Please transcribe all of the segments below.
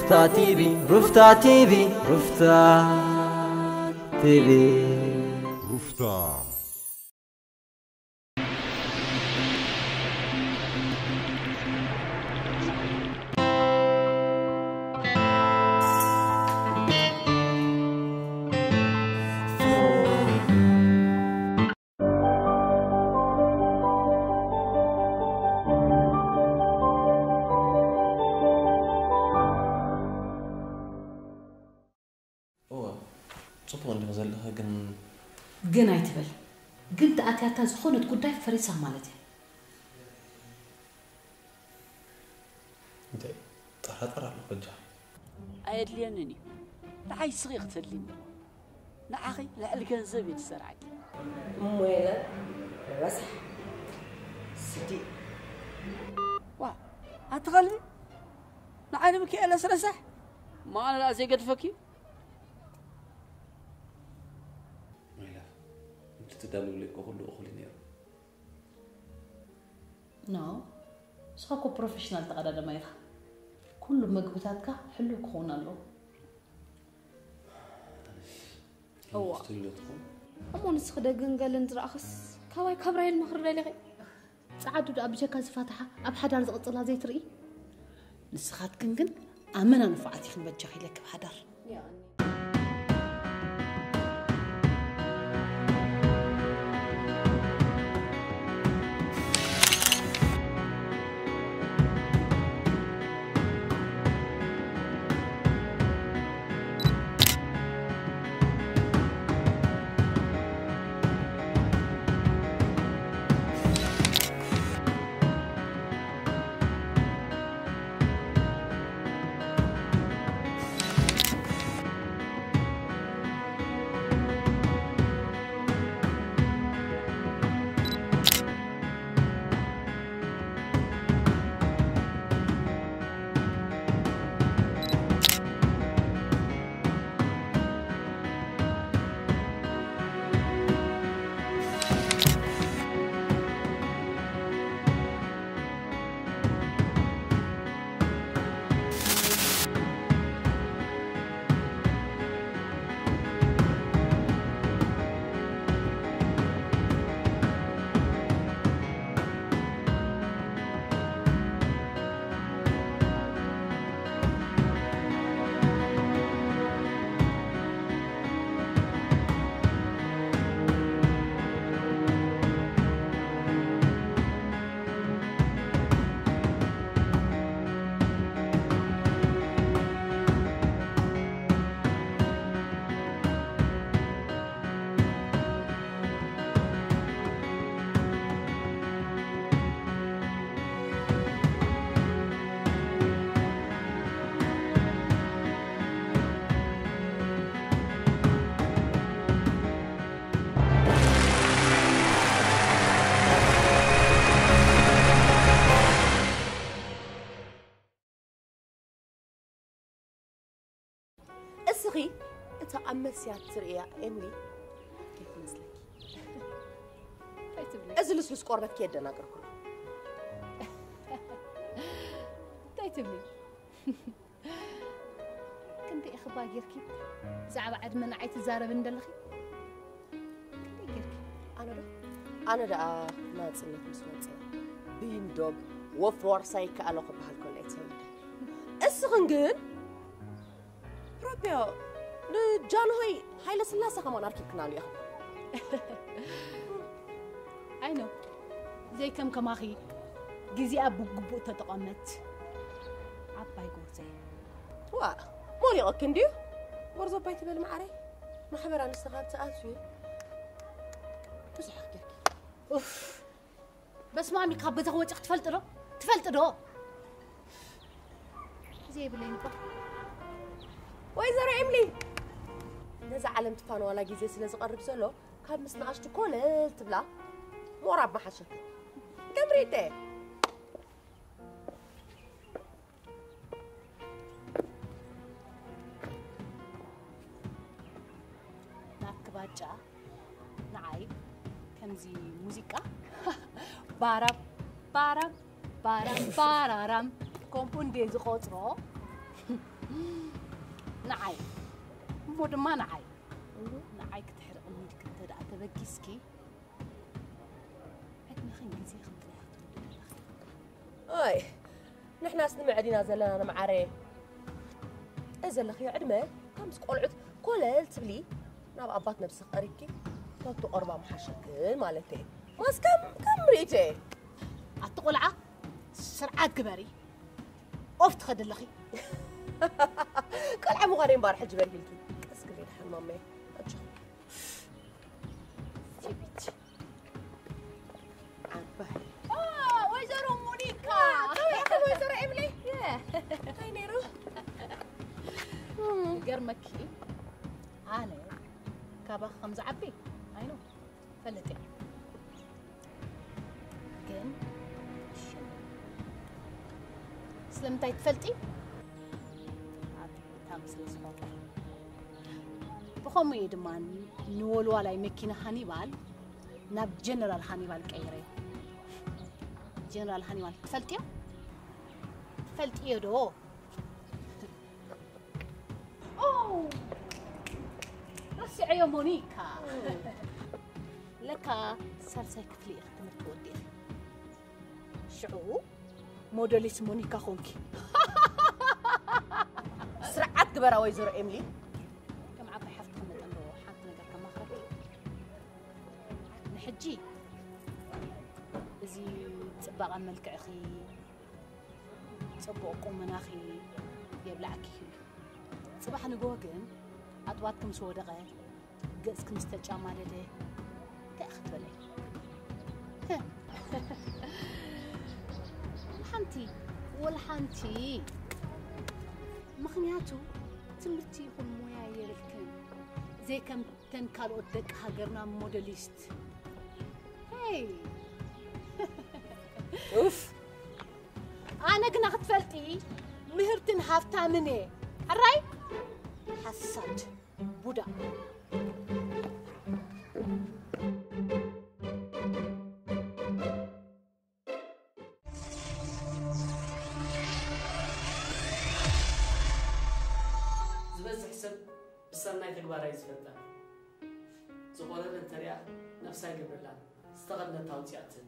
ሩፍታ ቲቪ፣ ሩፍታ ቲቪ፣ ሩፍታ ቲቪ። ሩፍታ። እወ፣ ጽቡቕ እንዲኺ ዘለኺ፣ ግን ግን ኣይትበል። ግን ተኣትያታ ዝኾነት ጉዳይ ፈሪሳ ማለት እያ። እንታይ ጠራጠር ኣለኹ በጃኺ። ኣየድልየንን እዩ። ንዓይ ስኺ ክትህልኒ። ንዓኺ ልዕሊ ገንዘብ እየ ዝሰርዓኪ። እሞ የለን ረሳሕ ስዲ ዋ ኣትኸሊ ንዓይ ንምክኤለስ ረሳሕ ማነ ደኣ ዘይገድፈኪ እዩ። ማይላ፣ እቲ ትዳለውለይ እኮ ኩሉ እኹል እዩ ነይሩ። ኖ፣ ንስኻ እኮ ፕሮፌሽናል ተቐዳደማይ ኢኻ። ኩሉ ምግብታትካ ሕሉው ክኸውን ኣለዎ። እዋ። ስቱዲዮ ትኾን? እሞ ንስኺ ደግን ገልን ዝረኣኽስ ካባይ ካብ ራሄል ምኽሪ ደሊኺ? ጸዓዱ ደኣ ብጀካ ዝፋትሓ ኣብ ሓዳር ዝቕጽላ ዘይትርኢ? ንስኻትክን ግን ኣመና ንፉዓት ኢኽን በጃኺ ኢለኪ ኣብ ሓዳር። እስኺ እታ ኣብ መስትያት ትርእያ ኤምሊ እንታይ ትመስለኪ? እንታይ ትብሊ? እዚ ልስሉስ ቆርበትኪ የደናግርኩ። እንታይ ትብሊ? ክንደይ ኢኺ ባ ጌርኪ ብዛዕባ ዕድመ ንዓይ ትዛረቢ እንደለኺ? ክንደይ ጌርኪ? ኣነ ዶ ኣነ ደኣ ናጽነት ምስ መጸ ብይንዶግ ወፍሪ ዋርሳይ ይከኣሎ ክበሃል ከሎ እየ ተሰሚዐ። እስኽን ግን ረቢዮ ንጃንሆይ ሃይለ ስላሴ ከማን ኣርኪብክናሉ ኢኻ። ኣይ ኖ ዘይከም ከማኺ ግዜኣ ብግቡእ ተጠቐመት ዓባይ ጎርዘ። ዋእ ሞሊቐኪ እንድዩ። ጎርዞ ኣባይ ትበል መዓረይ። ማሕበር ኣንስቲ ካብ ትኣትዩ ብዙሕ ጌርኪ። ኡፍ በስማሚ ካብ ገዛ ክወፅእ ክትፈልጥ ዶ? ትፈልጥ ዶ? ግዜ የብለይን እኳ። ወይዘሮ ኤምሊ ነዛ ዓለም ትፋነዋላ ግዜ ስለ ዝቐርብ ዘሎ ካብ ምስ ንኣሽቱ ኮለል ትብላ ሞራብ መሓሸኪ። ገምሪደ ናትኪ ባጫ ንዓይ ከምዚ ሙዚቃ ባራም ባራም ባራም ባራራም ከምኡ እንዴ ዝቆፅሮ ንዓይ እሞ ድማ ንዓይ ንዓይ ክትሕርቕኒ ኢልኪ እንተ ደኣ ተበጊስኪ፣ ዕድመኽን ግዜኽን ጥራሕ ክትወድኢ ኣለኺ። ኣይ፣ ንሕናስ ንመዕድ ኢና ዘለና ንመዓረ። እዚ ዘለኽዮ ዕድመ ከምዚ ቆልዑት ኮለል ትብሊ፣ ናብ ኣባት ነብስኺ ቀሪብኪ ተትቖርባ ምሓሸክን ማለተይ። ማስ ከም ከም ርእይቶየ። ኣቲ ቆልዓ፣ ስርዓት ግበሪ። ኦፍ ትኸዲ ኣለኺ። ቆልዓ ምዃነይ እምበኣር ሕጂ በርሂልኪ። ቀስ ክብሊ ደሓን ማመይ። ኣጆኺ። ቲቢት። ዓባይ። ኦ፣ ወይዘሮ ሞኒካ። ከመይ ኢኺ ወይዘሮ ኤምሊ? እንታይ ነይሩ? ይገርመኪ፣ ኣነ ካባኺ ከም ዝዓቢ ኣይኖ ፈልጥ እየ። ግን ሽም ስለምንታይ ትፈልጢ? ኣትሌታ ስለ ዝኾንኩ። ብኸምኡ እየ ድማ ንወልዋላይ መኪና ሃኒባል ናብ ጀነራል ሃኒባል ቀይረ። ጀነራል ሃኒባል ትፈልጥዮ? ትፈልጥዮ ዶ? ኦ! ረሲዐዮ ሞኒካ። ለካ ሳልሳይ ክፍሊ ኢኺ ትምህርቲ ወዲእኺ። ሽዑ ሞዴሊስት ሞኒካ ኾንኪ። ስርዓት ግበራ ወይዘሮ ኤምሊ። ከም ዓባይ ሓፍትኺ መጠን ዶ ሓንቲ ነገር ከማኽረኪ? ንሕጂ እዚ ጽባቐ መልክዕኺ፣ ጽቡቕ ቁመናኺ የብላዕኪ ይህሉ። ጽባሕ ንግሆ ግን ኣጥዋትኪ ምስ ወደቐ፣ ገጽኪ ምስ ተጫማደደ፣ እንታይ ኢኺ ትበልዒ? ወላ ሓንቲ፣ ወላ ሓንቲ። ምኽንያቱ ትምህርቲ ይኹን ሞያ የብልክን። ዘይከም ተን ካልኦት ደቂ ሃገርና ሞዴሊስት። ሄይ! ኡፍ! ኣነ ግና ክትፈልጢ ምህርትን ሃፍታምን እየ። ሕራይ? ሓሳድ ቡዳ። ዝበዝሕ ሰብ ብሰናይ ተግባራ እዩ ዝፈልጣ። ዝቖረረ እንተሪኣ ነብሳ ኣይገብረላን፣ ዝተኸድነታ ኣውፂኣትን።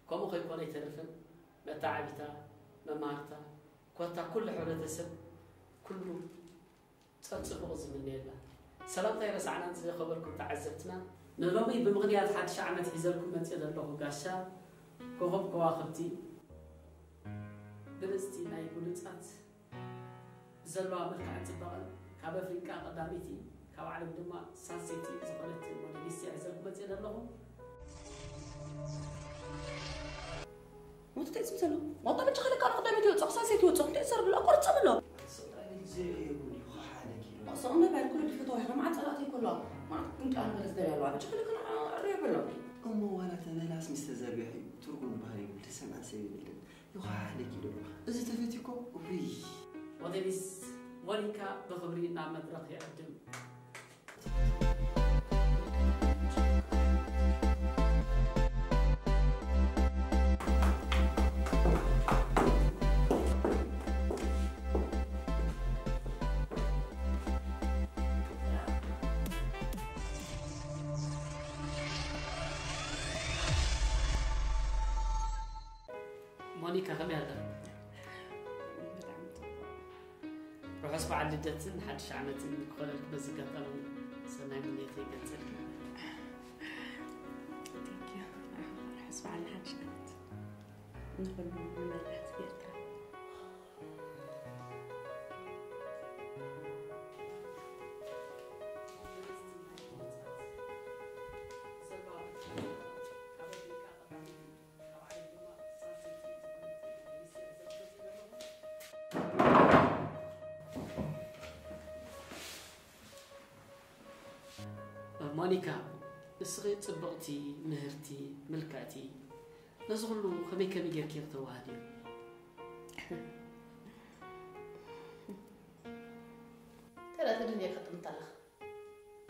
ከምኡ ከይኮነ ኣይተርፍን፣ መተዓቢታ፣ መማህርታ፣ ኮታ ኩሉ ሕብረተሰብ ኩሉ ጸብጽቡቕ ዝምነየላ። ሰላምታ ኣይረሳዕናን ዝኸበርኩም ተዓዘብትና። ንሎሚ ብምኽንያት ሓድሽ ዓመት ሒዘልኩም መጽየ ዘለኹ ጋሻ ኮኸብ ከዋኽብቲ ብልጽቲ ናይ ብሉጻት ብዘለዋ መልክዕን ጽባቐን ካብ ኣፍሪቃ ቀዳመይቲ ካብ ዓለም ድማ ሳልሰይቲ ዝኾነት ሞዴሊስት እየ ሒዘልኩም መጽየ ዘለኹ። ሞቱ እንታይ ጽም ዘሎ? ማውጣ በጃኻ ለካ ቀዳመይቲ ይወጽእ፣ ሳልሰይቲ ይወጽእ፣ እንታይ ትሰርሕ ኣሎ? ኣቋርጽ ጸም ኣሎ። ስቕ እንታይ ኢልኪ ዘይርእዮ እውን እዩ፣ ኸሓለኪ ኢሉ። ስቕ እንበል፣ ኩሉ ድፍተዋ ኢኻ፣ መዓት ጸላእተይ ከሎ፣ መዓት ክንጫ ነገር ዝደልያ ኣለዋ፣ በጃኻ ለካ ንዓ ኣርእዮ በሎ። እሞ ዋላ ተመላስ ምስ ተዘርግሐ እዩ፣ ትርጉም ባህሪ ይብሉ፣ ሰናን ሰብ ይብልን፣ ይኸሓለኪ ኢሉ ኣሎ። እዚ ተፈትዩ እኮ፣ ውይ። ሞዴሊስት ሞኒካ ብኽብሪ ናብ መድረኽ ይዕድም። ሞኒካ ከመይ ኣላ? ብጣዕሚ ጽቡቕ። ርሑስ በዓል ልደትን ሓድሽ ዓመትን ክኾነልኪ በዚ ኣጋጣሚ ሰናይ ምንየተይ ይገልጸልኪ። Thank you። ርሑስ በዓል ሓድሽ ዓመት ንኹሉ ንመላእ ህዝቢ ኤርትራ። ሞኒካ፣ ንስኺ ጽብቕቲ፣ ምህርቲ፣ ምልክዕቲ፣ ነዚ ኩሉ ከመይ ከመይ ጌርኪ ኢኺ ተዋህድዮ? ተራ ተደኒቕካ ጥምት ኣለኻ።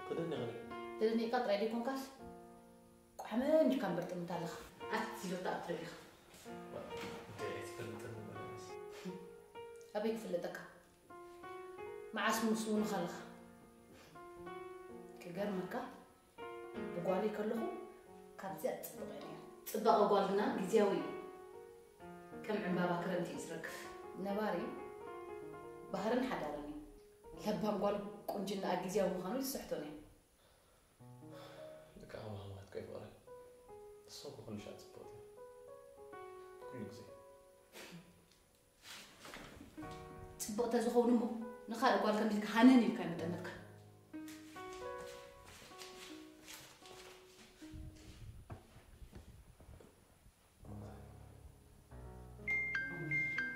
ተደኒቐ ድየ? ተደኒቕካ ጥራይ ዘይኮንካስ ቋሕመን ኢልካ እምበር ጥምት ኣለኻ። ኣቲ ኢሉ ተኣትረ ኢኻ። እንታይ ኣይትፈልጥን ማለት። ኣበይ ክፍለጠካ? መዓስ ምስ እውን ኸለኻ ክገርመካ፣ ብጓለይ ከለኹ ካብዚኣ ጽብቕ እየ ነይረ። ጽባቐ ጓል ግና ግዜያዊ እዩ። ከም ዕምባባ ክረምቲ እዩ ዝረግፍ። ነባሪ ባህርን ሓዳርን እዩ። ለባም ጓል ቁንጅናኣ ግዜያዊ ምዃኑ ዝስሕቶን እዩ። ደቂ ኣማማት ከይፍቕረ ንስኹ ኩሉ ሻዕ ጽብቕቲ ኩሉ ግዜ ጽብቕ ተዝኸውን እሞ ንኻልእ ጓል ከምዚ ኢልካ ሃነን ኢልካ ይምጠመትካ።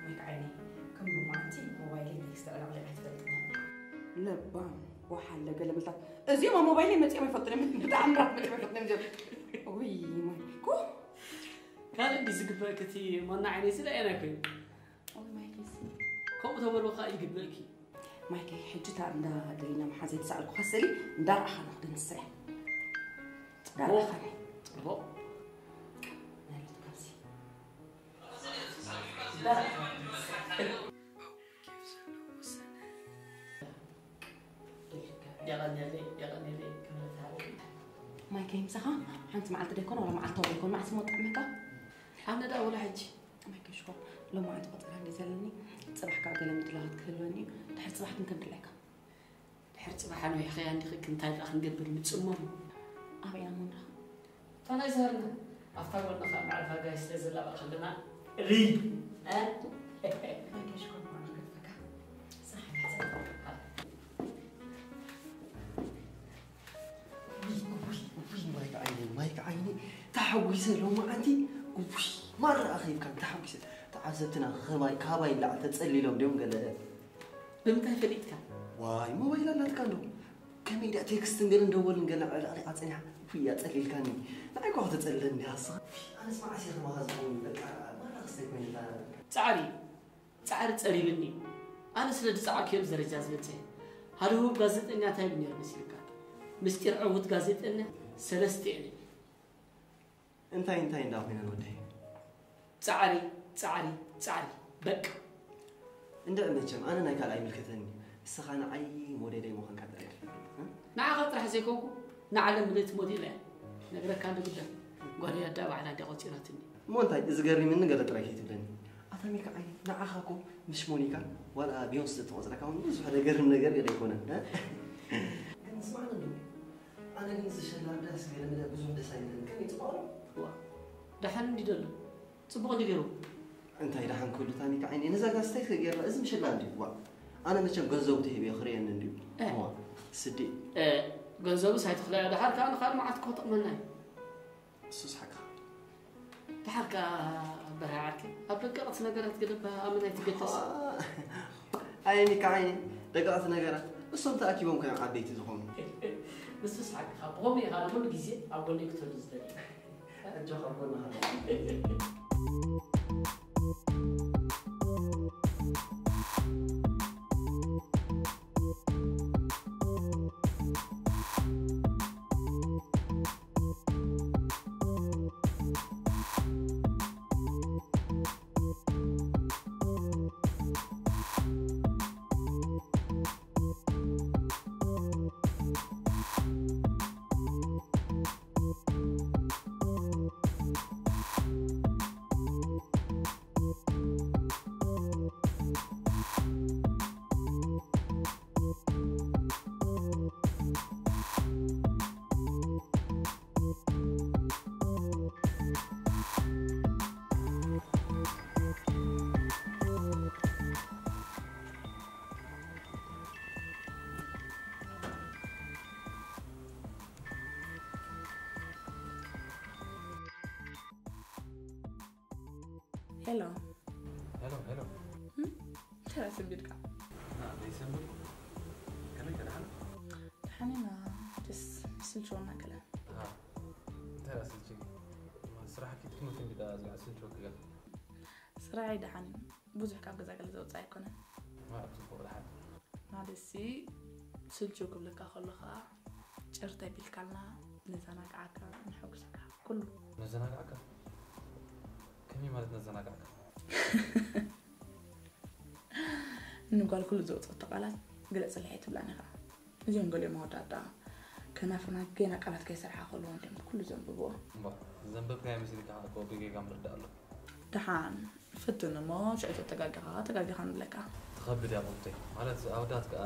ማይክ ዓይኒ ከም ሎማዓንቲ ሞባይለይ ቴክስት ዕላቕ ለብያ ትፈልጥ ነበር። ለባም ወሓለ ገለመልታት እዚኦም ኣብ ሞባይለይ መፂኦም ኣይፈልጡን እዮም። ብጣዕሚ ራት መፂኦም ኣይፈልጡን እዮም እዚኦም። ውይ ማይኮ ካልእ እንዲ ዝግበእክ እቲ ማና ዓይነይ ዝለኣየና ኮይኑ ወይ ማይክ ስ ከምኡ ተበልዎ ከዓ ይግበእኪ ማይክ ሕጂ እታ እንዳ ደሊና መሓዘይ ትሰኣልኩኻ ስእሊ እንዳረኣኻ ንኽደንስያ እንዳረኣኻ ጽቡቕ ናለት ካብዚ የቐንየለይ የቐንየለይ ክብረት ሃበይ ማይክ ምሳኻ ሓንቲ መዓልቲ ደይኮነ ዋላ መዓልታዊ ደይኮነ መዓስ ሞ ጥዕመካ ኣነ ደኣ ወላ ሕጂ ማይክ ሽኮር ሎማዓንቲ ቆፀራ እንደ ዘለኒ ፅባሕ ካብ ገለ ምድላዋት ክህልወኒ እዩ ድሕሪ ፅባሕ ክንከም ድለካ ድሕሪ ፅባሕ ኣንዊሕኸያ እንዲኺ እንታይ ደኣ ክንገብር ንፅመም ኣበይና ሞ ንረኸብ እታ ናይ ዝሃርና ኣብታ ጎንኻ መዕረፋ ጋይ ስለ ዘላ በል ከለና ሪ ማይክ ሽኮር ማ ንገድፈካ ስራሕ ማይክ ዓይኒ ማይክ ዓይኒ ተሓጒሰ ሎማዓንቲ ውይ ማራ ኣኺብካ ተሓጒሰ ተዓዘብትና ኸባይ ካባይ ላዕ ተጸሊሎም ድዮም ገለ ብምንታይ ፈሊጥካ ዋይ ሞባይል ኣላትካ እንዶ ከመይ ድኣ ቴክስትን ገለን ደወልን ገለ ዕላዕሊዓ ጸኒሓ ውይ ኣጸሊልካኒ ንዓይ ኳ ተጸልለኒ ሃስኻ ኣነስ መዓስ ኢኻ ማኻ ዝኸውን በቃ ማራ ክስተይ ኮይነ ጻዕሪ ጻዕሪ ጸሪብኒ ኣነ ስለ ዝጻዕኩ እዮም ደረጃ ዝበጽሐ ሓደ ህቡብ ጋዜጠኛ እንታይ ይብል ነይሩ መሲልካ ምስጢር ዕዉት ጋዜጠኛ ሰለስተ እየ እንታይ እንታይ እንዳ ኮይነን ወደይ ጻዕሪ ጻዕሪ ጻዕሪ በቃ እንድዒ መቸም ኣነ ናይ ካልእ ኣይምልከተኒ እስኻ ንዓይ ሞዴለይ ምዃንካ ጥራይ እየ ዝፈልጥ ንዓኻ ጥራሕ ዘይኮንኩ ንዓለም ምልእቲ ሞዴል እያ ነግረካ እንደ ግዳ ጓለይ ኣዳ ባዕላ እንደ ቆጺራትኒ እሞ እንታይ እዚ ገሪምኒ ገለ ጥራይ ከይትብለኒ ኣታ ሚካ ዓይኒ ንዓኻ እኮ ምስ ሞኒካ ዋላ ቢዮንስ ተቆጽረካ እውን ብዙሕ ነገር ነገር ገለ ኣይኮነን እ? ግን ስማዕኒ እንዶ ኣነ ግን እዚ ሸላም ዳስ ገለ መለ ብዙሕ ደስ ኣይብለኒ ከመይ ጽቡቕ ኣሎ ደሓን እንዲ ደሎ ጽቡቕ እንዲ ገይሩ እንታይ ደሓን ክህሉ እታ ሚካ ዓይኒ ነዛ ጋስተይ ከገይርና እዚ ምሸላ እንዲ ዋ ኣነ መቸም ገንዘቡ ተሂበዮ ክርእየኒ እንድዩ ዋ ስዲ ገንዘቡ ሳይትኽለያ ደሓር ከዓ ንኻል መዓልቲ ክጠቕመና እዩ እሱስ ሓቅኻ ደሓር ከዓ በርሃ ዓርኪ ኣብ ደቀቕቲ ነገራት ገለባ ኣመን ኣይትገደስ ኣየ ሚካ ዓይኒ ደቀቕቲ ነገራት እሶም ተኣኪቦም ኮይኖም ዓበይቲ ዝኾኑ ንሱስ ሓቅኻ ብኸምኡ ኢኻ ንኹሉ ግዜ ኣብ ጎነይ ክትህሉ ዝደሊ ኣጆኻ ኣብ ጎንኻ ሄሎ ሄሎ ሄሎ ተራ ሰንቢድካ ና ዘይሰንብድ ከመይ ከደሓን ደሓኒና ደስ ስልችወና ገለ እንታይ ዳ ስልችግ ስራሕ ኪትክመት እንዲ ዳ ዝለዓ ስልችወክ ገለ ስራይ ደሓን እዩ ብዙሕ ካብ ገዛ ገለ ዘውፅእ ኣይኮነን ጽቡቕ ደሓን ማለትሲ ስልችው ክብለካ ከሎ ከዓ ጭርተ ቢልካልና ነዘናግዓካ ንሐጉሰካ ኩሉ ነዘናግዓካ ከመይ ማለት ነዘናግዓካ ንጓል ኩሉ ዘውፅኦ ተቃላት ግለጽለይ ኣይትብላን ኢኻ። እዚኦም ገሊኦም ኣወዳድኣ ከናፍርና ገና ቃላት ከይሰርሓ ከለዉ እንዲዮም ኩሉ ዘንብብዎ። እምባ፣ ዘንበብካዮ መሲልካ እኮ ብጌጋ ምርዳእ ኣሎ። ደሓን፣ ፍትን እሞ ሽዑ ተተጋጊኻ፣ ተጋጊኻ ንብለካ። ትኸብድ እያ ቁርተይ። ማለት ኣወዳት ከኣ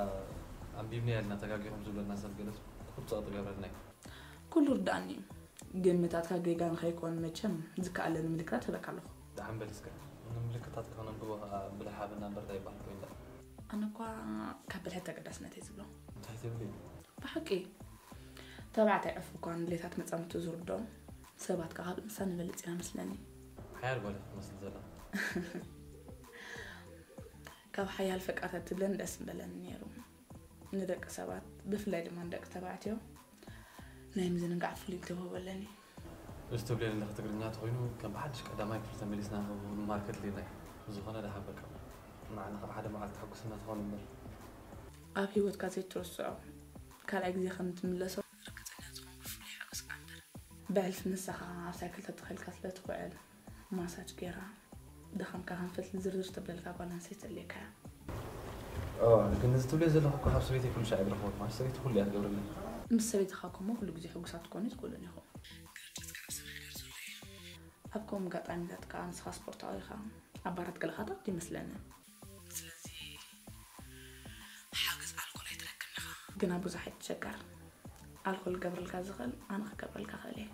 ኣንቢብናዮ ኢልና ተጋጊኹም ዝብለና ሰብ ገለስ ቁርጸቕ ትገብረልና እዩ። ኩሉ ርዳእኒ እዩ። ግምታትካ ጌጋ ንኸይኮን መቸም ዝከኣለኒ ምልክታት እህበካ ኣለኹ። ደሓን በል እስከ። ንምልክታትካ ከነንብቦ ከኣ ብልሒ ሃበና እምበር እንታይ ይበሃል ኮይንዳ። ኣነ እኳ ካብ ብልሒ ተገዳስነት እየ ዝብሎ። እንታይ ትብሊ? ብሓቂ ተባዕታይ ዕፉ እኳ ንድሌታት መጻምድቱ ዝርድኦም ሰባት ከኣ ካብ እንስሳ ንበልጽ ኢና መስለኒ። ሓያል ጓል እያ ክትመስል ዘላ። ካብ ሓያል ፈቃርታት ትብለኒ ደስ ምበለኒ ነይሩ። ንደቂ ሰባት ብፍላይ ድማ ንደቂ ተባዕትዮ ናይ ምዝንጋዕ ፍሉይ ግዜ ወሃብ ኣለኒ። እዚ ትብልዮ ዘለኺ ትግርኛ ተኾይኑ ከም ብሓድሽ ቀዳማይ ክፍሊ ተመሊስና ንማር ከድልየና እዩ። ብዝኾነ ደሓን በቃ ንዓና ካብ ሓደ መዓልቲ ተሐጉስና ትኾን እምበር። ኣብ ህይወትካ ዘይትረስዖ ካልኣይ ግዜ ከም ትምለሶ ርግጸኛ ዝኾንኩ ፍሉይ ሓጎስ እምበር። ብሕልፊ ንስኻ ኣብ ሳይክል ተተኺልካ ስለ ትውዕል ማሳጅ ገይራ ድኻምካ ከም ፈትሊ ዝርዝር ተብለልካ ጓል ኣንስተይቲ ተድልየካ እያ። እዋ፣ ግን እዚ ትብልዮ ዘለኹ እኮ ካብ ሰበይተይ ኩሉ ሻዕ ይረኽቦ ማለት ሰበይቲ ኩሉ እያ ትገብረለይ። ምስ ሰበይትኻ እኮ እሞ ኩሉ ግዜ ሕጉሳት ክትኮኑ ኣይትኽእሉን ኢኹም። ግርጭት ካብ ሰብ ሃገር ዘሎ እዩ። ኣብ ከምኡ ኣጋጣሚታት ከኣ ንስኻ ስፖርታዊ ኢኻ። ኣብ ባራት ገለኻ ትኣቱ ይመስለኒ። ስለዚ ሓገዝ ኣልኮል ኣይትረክብን ኢኻ። ግና ብዙሕ ኣይትሸገር። ኣልኮል ክገብረልካ ዝኽእል ኣነ ክገብረልካ እኽእል እየ።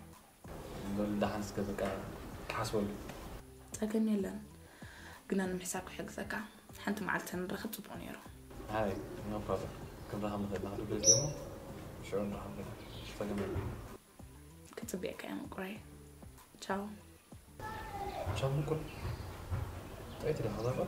በል ደሓን እስከ በቃ ክሓስበሉ። ጸገም የለን። ግና ንምሕሳብ ክሕግዘካ ሓንቲ መዓልቲ ተንራኸብ ጽቡቕ ነይሩ። ሃይ፣ no problem። ክንራኸብ ንኽእል ኢና። ክብል እሞ ሽዑ ንራኸብ ንኽእል ኢና። ጸገም የለን። ክጽብየካ እየ ምቁረይ። ቻው። ቻው ምቁር። ጠይት ዲኻ ዛባ?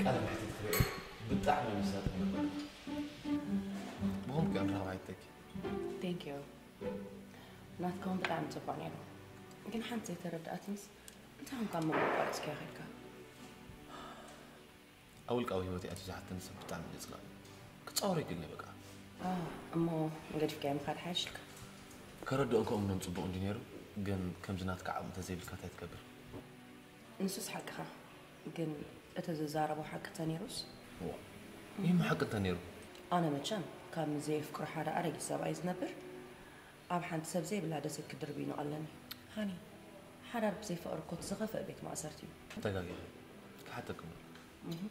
ቃለ መሕትት ክርኢ ብጣዕሚ መሳጢ ነይሩ። ብኸምኡ ከኣ ንራኸብ ኣይተኪ። Thank you። ናትካ እውን ብጣዕሚ ጽቡቕ ነይሩ። ግን ሓንቲ ዘይተረድኣትንስ እንታይ ኾንካ መመቋረጽ ከይኸድካ? ኣብ ውልቃዊ ህይወት ኣትዩ ዝሓተኒ ሰብ ብጣዕሚ ገጽና ክጻወሮ ይግልኒ በቃ። ኣህ፣ እሞ ገዲፍካዮ ምኻድ ሓይሽልካ። ከረድኦን ከምኡኖን ጽቡቕ እንዲ ነይሩ፣ ግን ከምዚ ናትካ ዓቕሚ ተዘይብልካ እንታይ ትገብር? ንሱስ ሓቅኻ፣ ግን እቲ ዝዛረቦ ሓቂ ተነይሩስ? ዋ፣ ይህም ሓቂ እንተ ነይሩ? ኣነ መቸም ካብ ዘይፍቅሮ ሓደ ኣረጊት ሰብኣይ ዝነብር ኣብ ሓንቲ ሰብ ዘይብላ ደሴት ክድርብይኖ ኣለኒ። ሃኒ፣ ሓዳር ብዘይ ፍቕሪ ኮት ዝኸፍእ ቤት ማእሰርቲ እዩ። ተጋጊኺ፣ ክሓተክሞ። እህ።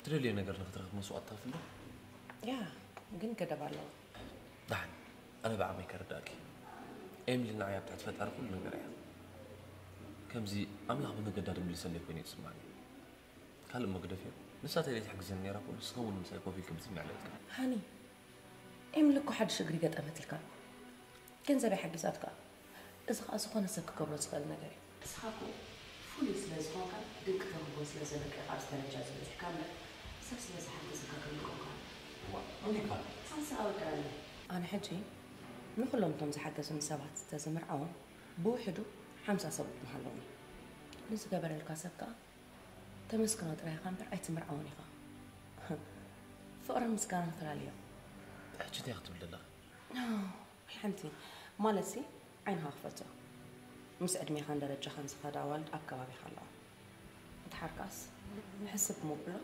ትደልዮ ነገር ንኽትረኽብ መስዋእቲ ትኸፍል ዶ? ያ፣ ግን ገደብ ኣለዎ። ደሓን፣ ኣነ ብዓቕመይ ከረዳእኪ። ኤሚሊ ንዓይ ኣብ ትሕቲ ፈጣሪ ኩሉ ነገር እያ። ከምዚ ኣምላኽ ብመገዳ ድምልሰለይ ኮይኑ እዩ ዝስማዕኒ። ካልእ እሞ ግደፍዮ። ንሳ ተዘይትሕግዘኒ ነይራ እኮ፣ ንስኺ እውን ምሳይ ኮፍ ኢልኪ ምጽንዒ ኣለኪ። ሃኒ፣ ኤሚሊ እኮ ሓድሽ እግሪ ገጠመትልካ። ገንዘብ ይሓግዛትካ። እዚ ኸኣ ዝኾነ ሰብ ክገብሮ ዝኽእል ነገር እዩ። ንስኻ እኮ ፍሉይ ስለ ዝኾንካ፣ ድንቂ ተውህቦ ስለ ዘለካ ኢኻ ኣብዚ ደረጃ እዚ በጺሕካ እምበር፣ ሰብ ስለ ዝሓገዘካ ከምዚ ኮንካ። ዋ፣ ኣሜሪካ። ሳንሳ ኣወዳእኒ። ኣነ ሕጂ ንኹሎም እቶም ዝሓገዙኒ ሰባት ተዝምርዓዎም፣ ብውሕዱ ሓምሳ ሰብኡት ምሃለዉኒ። ንዝገበረልካ ሰብ ከኣ ተመስግኖ ጥራይ ኢኻ እምበር ኣይትምርዓዎን ኢኻ። ፍቕርን ምስጋናን ፈላልዮም። ሕጂ እንታይ ክትብል ዘለኺ? ኣዎ፣ ሓንቲ ማለትሲ ዓይንኻ ክፈቶ። ምስ ዕድሜኻን ደረጃኻን ዝኸዳ ኣዋልድ ኣብ ከባቢኻ ኣለዋ። ድሓር ከኣስ ሕስብ ምብሎ፣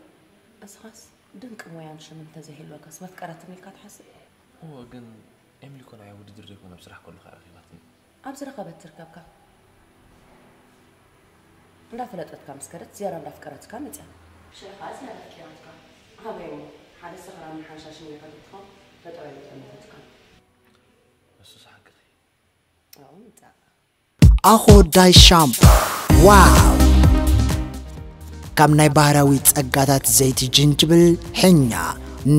እስኻስ ድንቂ ሞያን ሽምን እንተዘይህልወካስ መፍቀረትኒ ኢልካ ትሓስብ? እወ፣ ግን ኤሚሊ እኮ ንዓይ ውድድር ዘይኮነ ኣብ ስራሕ ከለኹ እያ ረኺባትኒ። ኣብ ዝረኸበት ትርከብካ። እንዳፈለጠትካ ምስ ከደት ዝያዳ እንዳፍቀረትካ መጽያ። ሽዑ ኸኣ ዝያዳ ኣፍቂራትካ። ኣበይ እሞ ሓደ ሰኽራምን ሓንሻሽን ኢኻ ተትኾን ተጠውያ ምጸነተትካ። ንሱስ ሓቅኺ። ኣብኡ ምጻእ። ኣኾዳይ ሻምፖ። ዋው! ካብ ናይ ባህራዊ ጸጋታት ዘይቲ ጅንጅብል፣ ሕኛ፣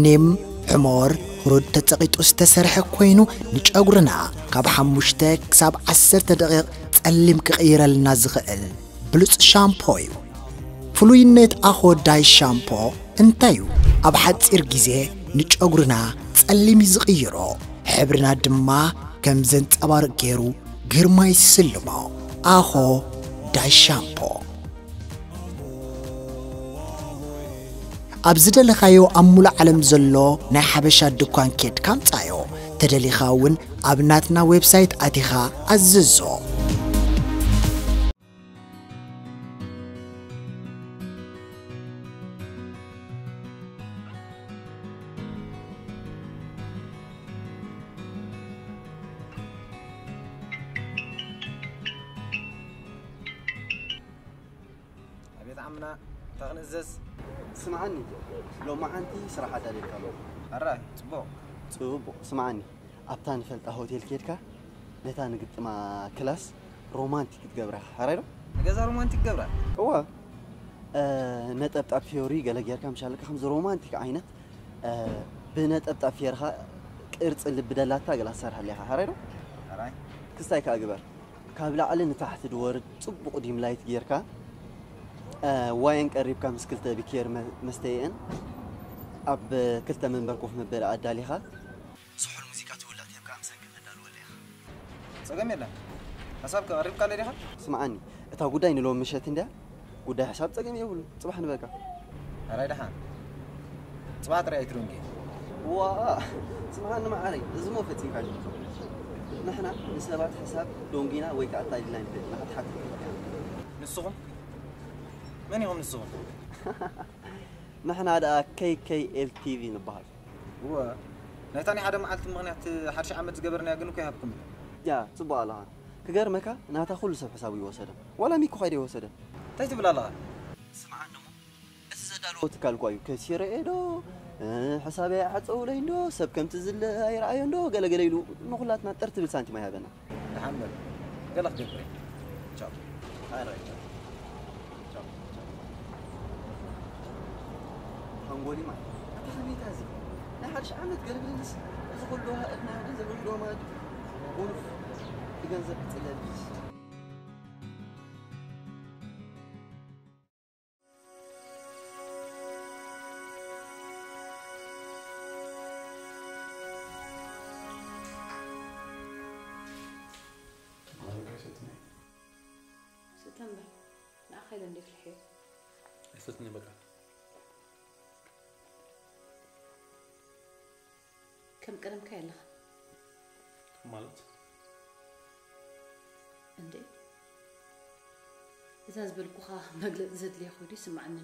ኒም፣ ሕሞር፣ ህሩድ ተጸቒጡ ዝተሰርሐ ኮይኑ፣ ንጨጉርና ካብ ሓሙሽተ ክሳብ ዓሰርተ ደቂቕ ጸሊም ክቕይረልና ዝኽእል ብሉጽ ሻምፖ እዩ። ፍሉይነት ኣኾ ዳይ ሻምፖ እንታይ እዩ? ኣብ ሓጺር ግዜ ንጨጉርና ጸሊም እዩ ዝቕይሮ፣ ሕብርና ድማ ከም ዘንጸባርቕ ገይሩ ግርማ ይስልሞ። ኣኾ ዳይ ሻምፖ። ኣብ ዝደለኻዮ ኣብ ሙሉእ ዓለም ዘሎ ናይ ሓበሻ ድኳን ኬድካ ኣምጻዮ። ተደሊኻ እውን ኣብ ናትና ዌብሳይት ኣቲኻ ኣዝዞ። ኣቤት ዓምና፣ እንታይ ክንእዘዝ? ስምዓኒ፣ ሎማዓንቲ ስራሕ ኣዳልየልካ ኣለኹ። ኣራይ፣ ጽቡቕ። ጽቡቕ፣ ስምዓኒ፣ ኣብታ ንፈልጣ ሆቴል ኬድካ ነታ ንግጥማ ክላስ ሮማንቲክ ክትገብራ ኢኻ፣ ሕራይ ዶ? ንገዛ ሮማንቲክ ገብራ? እወ። እ፣ ነጠብጣብ ፊዮሪ ገለ ጌርካ፣ ምሻለካ ከምዚ ሮማንቲክ ዓይነት፣ እ፣ ብነጠብጣብ ፊዮርኻ ቅርጺ ልቢ ደላታ ገለ ኣሰርሓለይ ኢኻ፣ ሕራይ ዶ? ሕራይ። ክስታይ ከኣ ግበር። ካብ ላዕሊ ንታሕቲ ዝወርድ ጽቡቕ ዲም ላይት ጌርካ፣ እ፣ ዋይን ቀሪብካ ምስ ክልተ ቢኬር መ-፣ መስተይእን ኣብ ክልተ መንበር ኮፍ መበሊ ኣዳሊኻ፣ ስሑል ሙዚቃ ትውልዕ ቴፕ ከኣ ምሳይ ክነዳልወላ ኢኻ። ጸገም የለን። ሓሳብ ቀሪብካለይ ዲኻ? ስምዓኒ፣ እታ ጉዳይ ንሎሚ ምሸት እንድያ። ጉዳይ ሕሳብ ጸገም የብሉ። ጽባሕ ንበልካ። ኣራይ ደሓን። ጽባሕ ጥራይ ኣይትደንጊ። ዋ፣ ስምዓኒ መዓረይ፣ እዚ እሞ ፈጺምካዮ። ንሕና ንሰባት ሕሳብ ዶንጊና ወይ ከኣ ኣታሊልና ኣይንፈልጥን ኢና፣ ክትሓትት ኣይትኽእልን። ንስኹም? መን ኢኹም ንስኹም? ንሕና ደኣ ኬይ ኬይ ኤል ቲ ቪ ንበሃል። እወ፣ ናይታ ናይ ሓደ መዓልቲ ምኽንያት ሓድሽ ዓመት ዝገበርናዮ ግን እኮ ይሃብኩም። ያ፣ ጽቡቕ ኣለኻ። ክገርመካ፣ ናታ ኩሉ ሰብ ሕሳቡ ይወሰደ። ዋላ ሚኮ ኸይደ ይወሰደ። እንታይ ትብል ኣለኻ? ስምዓኒ እሞ፣ እቲ ዘዳለዎ ትካል እኳ እዩ ከሲረ እየ ዶ፣ እ፣ ሕሳበይ ኣይዓጸውለይን ዶ፣ ሰብ ከምቲ ዝለ ኣይረኣዮን ዶ፣ ገለገለ ኢሉ ንኹላትና ጥር ትብል ሳንቲም ኣይሃበና። ደሓን በል። ገለ ክገብር እየ። ቻው። ኣረ፣ ቻው። ቻው፣ ቻው። ሓንጎሊ ማለት። ኣታ ከመይካ እዚ? ናይ ሓድሽ ዓመት ገልግልንስ፣ እዚ ኩሉ ሃእድና ገንዘብ ውዒልዎ ማለት እዩ። ቁልፍ ብገንዘብ ክጽለል ድዩስ? ማለካ ይሰትኒ። ስተ እምበር፣ ንኣኻ ኢለ እንድየ ፍልሕዮ። ኣይሰትኒ በቃ። ከም ቀደምካ የለኻ። ማለት? እንዴ፣ እዛ ዝበልኩኻ መግለጺ ዘድልያ ኮይኑ ይስምዓኒ።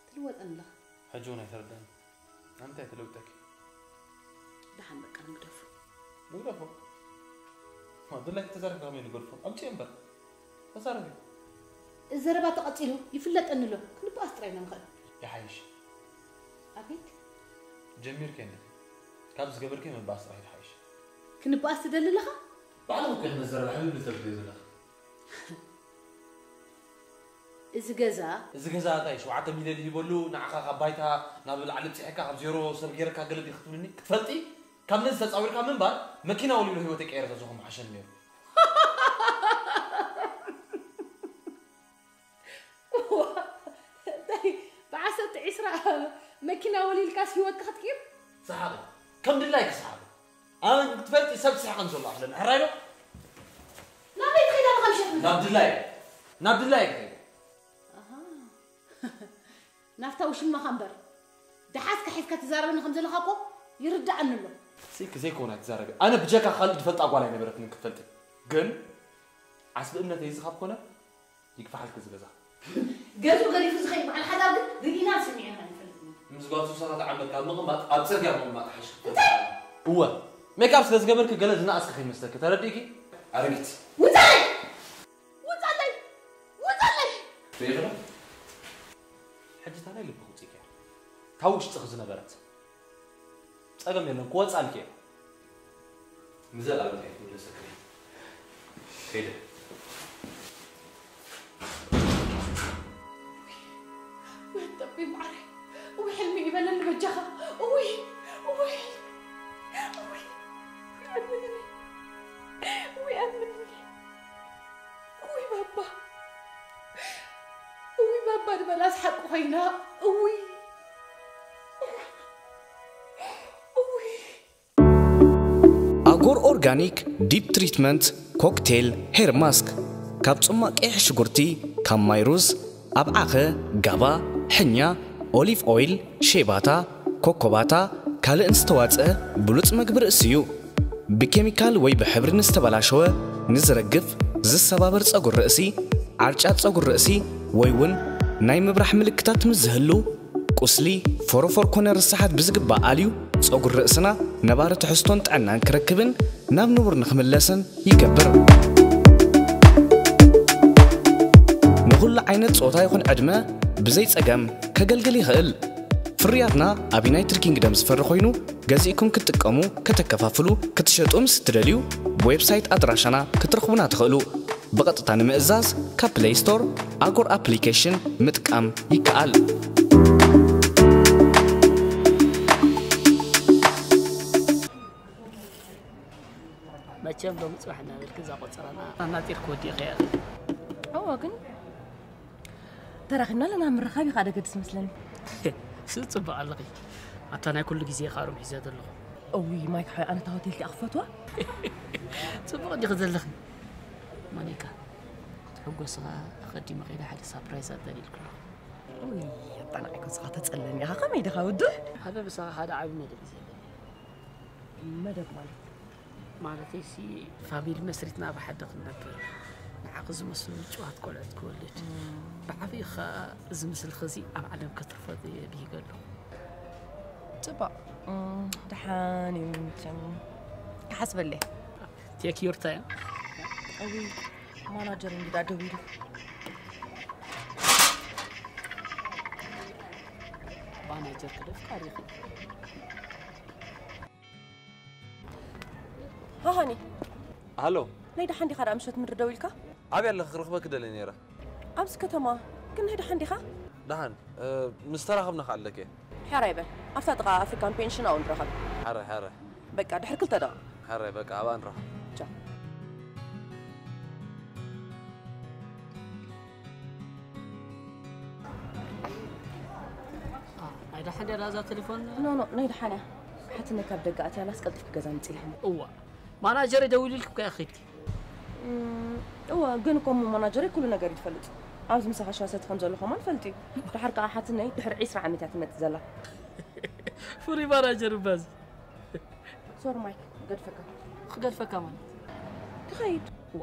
ትልወጠኒ ኣለኻ። ሕጂ እውን ኣይተረዳእን። ኣንታይ ተለውጠኪ? ደሓን በቃ ንግደፎ። ንግደፎ? ማ፣ ድላይ ከተዛረብ ከመይ ንገድፎ? ኣምጪ እምበር። ተዛረቢ። እዚ ዘረባ ተቐጺሉ ይፍለጠኒ ኣሎ። ክንበኣስ ጥራይ ኢና ንኽእል። ይሓይሽ። ኣቤት። ጀሚርኪ እንዲኺ። ካብ ዝገበርኪ ምባኣስ ጥራይ ይሓይሽ። ክንበኣስ ትደሊ ኣለኻ? ባዕልኺ እኮ ኢኺ ነዚ ዘረባ ሕብብ ተብልዮ ዘለኺ። እዚ ገዛ እዚ ገዛ እንታይ ሸውዓተ ሚልዮን ሂበሉ ንዓኻ ካብ ባይታ ናብ ላዕሊ ብፂሕካ ካብ ዜሮ ሰብ ገይረካ ገለ ዲኺ ክትብልኒ ክትፈልጢ ካብ ነዚ ተፃዊርካ ምንባር መኪና ወሊሉ ህይወተይ ቀይረ ተዝኾ ምሓሸኒ ነይሩ። እንታይ ብዓሰርተ ዒስራ መኪና ወሊልካስ ህይወትካ ክትቅይር? ሰሓቂ ከም ድላይኪ ሰሓቂ ኣነ ክትፈልጢ ሰብ ትስሕቀን ዘሎ ኣኽለን ሕራይ ዶ ናበይ ትኸይዳ ብኸምሸት ናብ ድላይ ናብ ድላይ ክኸይድ ኣሃ። ናፍታ ውሽማኻ እምበር ደሓስካ ሒዝካ ትዛረበኒ ከም ዘለኻ እኮ ይርዳኣኒ ኣሎ። ስኢልኪ ዘይኮነ ኣይትዛረቢ ኣነ ብጀካ ካልእ ዝፈልጣ ጓል ኣይነበረትንን ክትፈልጢ ግን ዓስቢ እምነተይ እዚ ካብ ኮነ ይግፋሓልኪ እዚ ገዛ ገዝኡ ገዲፉ ዝኸይድ በዓል ሓዳር ግን ርኢናን ሰሚዕናን ኣይንፈልጥን ኢና። ምስ ጓል ሱሳታት ዓመት ካብ ምቕማጥ ኣብ ጽርግያ ምቕማጥ ሓይሽ እንታይ? እወ ሜክኣፕ ስለ ዝገበርኪ ገለ ዝነኣስኪ ከይመስለኪ ተረዲእኪ ኣረጊት ውጻለይ ውጻለይ ውጻለይ ሪኢኺ ዶ? ሕጂ እታ ናይ ልብኺ ውጽኢኪ እያ እታ ውሽጥኺ ዝነበረት ጸገም የለን ክወጻልኪ እየ ንዘለኣለም እየ ክምለሰኪ እየ ከይደ ውይ ጠቢ ማዕረ እዊ ሕልሚ ይበለኒ በጃኻ እዊ እዊ እዊ ኣምንኒ እዊ ኣምንኒ በላስ ሓቂ ኮይና። እውይ፣ እውይ። ኣጎር ኦርጋኒክ ዲፕ ትሪትመንት ኮክቴል ሄር ማስክ፣ ካብ ጽማቕ ቀይሕ ሽጉርቲ፣ ካብ ማይ ሩዝ፣ ኣብዓኸ፣ ጋባ፣ ሕኛ፣ ኦሊቭ ኦይል፣ ሼባታ፣ ኮኮባታ፣ ካልእን ዝተዋጽአ ብሉጽ መግቢ ርእሲ እዩ። ብኬሚካል ወይ ብሕብሪ ንዝተበላሸወ፣ ንዝረግፍ፣ ዝሰባበር ጸጉሪ ርእሲ፣ ዓርጫት ጸጉሪ ርእሲ፣ ወይ እውን ናይ ምብራሕ ምልክታት ምስ ዝህሉ፣ ቁስሊ፣ ፎሮፎር ኮነ ርሳሓት ብዝግባእ ኣልዩ፣ ጸጉሪ ርእስና ነባሪ ትሕዝቶን ጥዕናን ክረክብን ናብ ንቡር ንኽምለስን ይገብር። ንኹሉ ዓይነት ጾታ ይኹን ዕድመ ብዘይ ጸገም ከገልግል ይኽእል። ፍርያትና ኣብ ዩናይትድ ኪንግደም ዝፈሪ ኮይኑ፣ ገዚእኩም ክትጥቀሙ፣ ከተከፋፍሉ፣ ክትሸጡ ምስ እትደልዩ፣ ብዌብሳይት ኣድራሻና ክትረኽቡና ትኽእሉ። ብቐጥታ ንምእዛዝ ካብ ፕለይ ስቶር ኣጎር ኣፕሊኬሽን ምጥቃም ይከኣል። መቸም ሎሚ ፅባሕ እናበልክ እዛ ቆፀራና ኣናጢርክ ወዲእኸያ። እዎ ግን ተራኺብና ኣለና፣ ምርኻብ እዩ ከዓ ደገድስ መስለኒ። ስፅብቕ ኣለኺ። ኣታ ናይ ኩሉ ግዜ ኢኻ ሩም ሒዘ ዘለኹ። እውይ ማይክ ሓወይ፣ ኣነ እታ ሆቴል እቲኣ ክፈትዋ። ፅቡቕ እንዲኺ ዘለኺ። ማኒካ፣ ትሕጎስኻ ኣቐዲመ ከይደ ሓደ ሳፕራይዝ ኣዳልየልኩ ኣለኹ። እውይ ኣጣናቒ፣ ከስኻ ተጸለኒ ኢኻ። ከመይ ዲኻ ውዱእ? ሓደ ምሳኻ ሓደ ዓቢ መደብ እዩ ዘለኒ። መደብ ማለት? ማለተይሲ ፋሚሊ መስሪትና ብሓደ ክንነብር፣ ንዓኺ ዝመስሉ ምጭዋት ቆልዑት ክወልድ፣ ብዓብዪ ኸኣ እዚ ምስልኺ እዚ ኣብ ዓለም ከትርፎ እየ ብሂገ ኣለኹ። ጽቡቕ። እም፣ ደሓን እዩ መቸም። ክሓስበለይ። ቴክ ዩር ታይም። እውይ ማናጀር እንግዳ ደዊሉ። ማናጀር ክደፍቃ ዲኺ? ሃሃኒ፣ ሃሎ፣ ናይ ደሓን ዲኻ ደኣ ምሸት ምድሪ ደው ኢልካ? ኣበይ ኣለኺ? ክረኽበኪ ደልየ ነይረ። ኣብዚ ከተማ ግን ናይ ደሓን ዲኻ? ደሓን፣ እ፣ ምስ ተራኸብና ከኣ ኣለኪ። ሕራይ በል፣ ኣብታ ጥቓ ኣፍሪካን ፔንሽን ኣብኡ ንራኸብ። ሕራይ፣ ሕራይ። በቃ፣ ድሕሪ ክልተ ደቓ። ሕራይ፣ በቃ፣ ኣብኣ ንራኸብ። ቻው። ናይ ደሓን ድያ እዛ ቴሌፎን? ኖ፣ ኖ፣ ናይ ደሓን እያ። ሓትነ ካብ ደገ ኣትያ ኣላስ ቀልጢፍኪ ገዛ ምጽእ ኢልክኒ። እዋ፣ ማናጀር ደዊሉልኪ እኮ እያ ኸይድኪ። እም፣ እወ፣ ግን እኮ እሞ ማናጀረይ ኩሉ ነገር እዩ ትፈልጥ። ኣብዚ ምሳኻ ሻሂ ሰቲ ከም ዘለኹ ከማን ፈልጥ እዩ። ደሓር ከኣ ሓትነይ ድሕሪ ዒስራ ዓመት እያ ትመጽእ ዘላ። ፍሉይ ማናጀር እባ እዚ። ሶሪ ማይክ፣ ክገድፈካ። ክገድፈካ ማለት? ክኸይድ። እዋ፣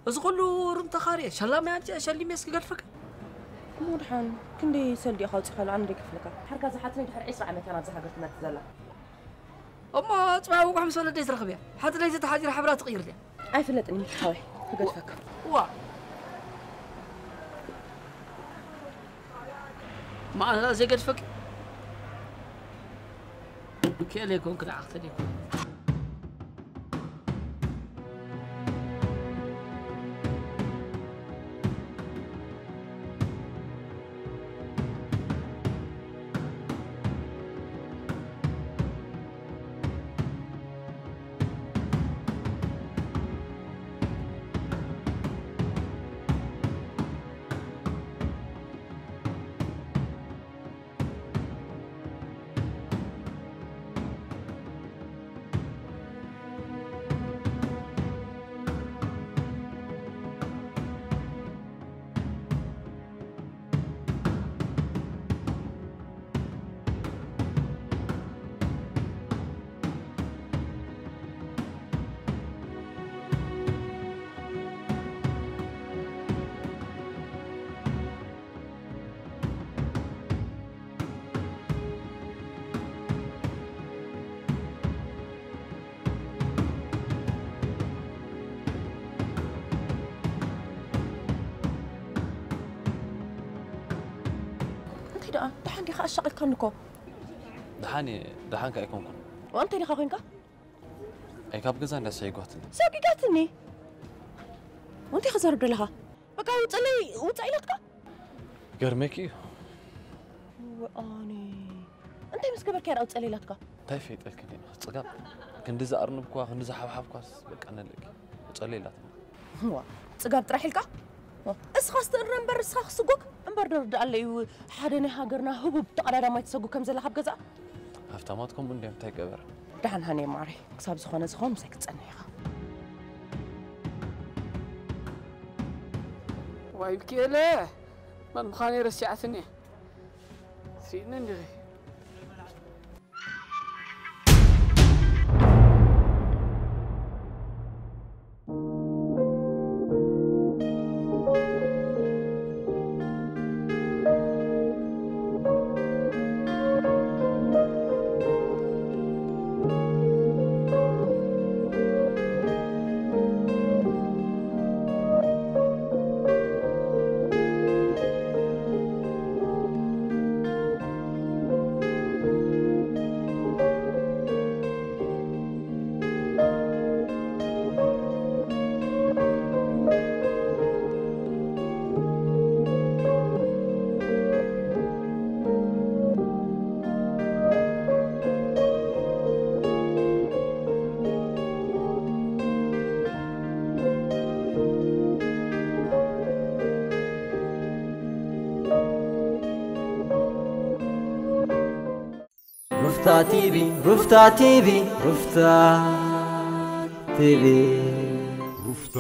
እዚ ኩሉ ሩም ተኻርየ፣ ሸላማይ ኣምጺኣ ሸሊመስ ክገድፈካ? እሞ ደሓን ክንደይ ሰልዲ ኢኻ ኣውጺእካሉ? ኣነ ደይከፍለካ። ሓርካ ዝሓትነይ ድሕሪ ዒስራ ዓመት እያ ናብዚ ሃገር ትመጽእ ዘላ። እሞ ጽባሕ ውጉሕ ምስ ወለደይ ትረኽብ እያ። ሓንቲ ለይቲ ተሓጺራ ሕብራ ትቕይር ድያ? ኣይፍለጥን እዩ ሓወይ፣ ክገድፈካ። እዋ፣ መዓዛ ዘይገድፈኪ? ክእል ኣይኮንኩ ንዓኽተ ደይኮን። እንታይ ደኣ ደሓን ዲኻ? ኣሻቒልካኒ እኮ። ደሓን እየ፣ ደሓን ከኣ ኣይኮንኩን። እንታይ ዲኻ ኮንካ? ኣይ ካብ ገዛ እንዳ ሰይጓትኒ። ሰጒጋትኒ? እንታይ ክዛረብ ደለኻ? በቃ ውፅለይ ውፃእ ኢላትካ? ገርመኪ እዩ። ወኣኒ እንታይ ምስ ገበርካ እያ ውፅለይ ኢላትካ? እንታይ ፈይጠልኪ እንዴ? ጽጋብ ክንዲ ዝኣርንብኳ፣ ክንዲ ዝሓብሓብኳስ በቃ ነለኪ። ውፀለይ ኢላትኒ። ዋ፣ ጽጋብ ጥራሕ ኢልካ? እስኻ ስትእረ እምበር እስኻ ክስጎግ እምበር ደርዳኣለ እዩ። ሓደ ናይ ሃገርና ህቡብ ተቐዳዳማይ ትሰጉ ከም ዘላ ካብ ገዛ። ሃፍታማት ከምኡ እንዲዮም፣ እንታይ ገበር? ደሓን ሃኒ ማሪ፣ ክሳብ ዝኾነ ዝኾን ምሳይ ክትጸንሕ ኢኻ። ዋይ ብኪኤለ፣ መን ምዃነይ ረሲዓትኒ። ስኢኒ እንዲኺ። ሩፍታ ቲቪ ሩፍታ ቲቪ ሩፍታ ቲቪ ሩፍታ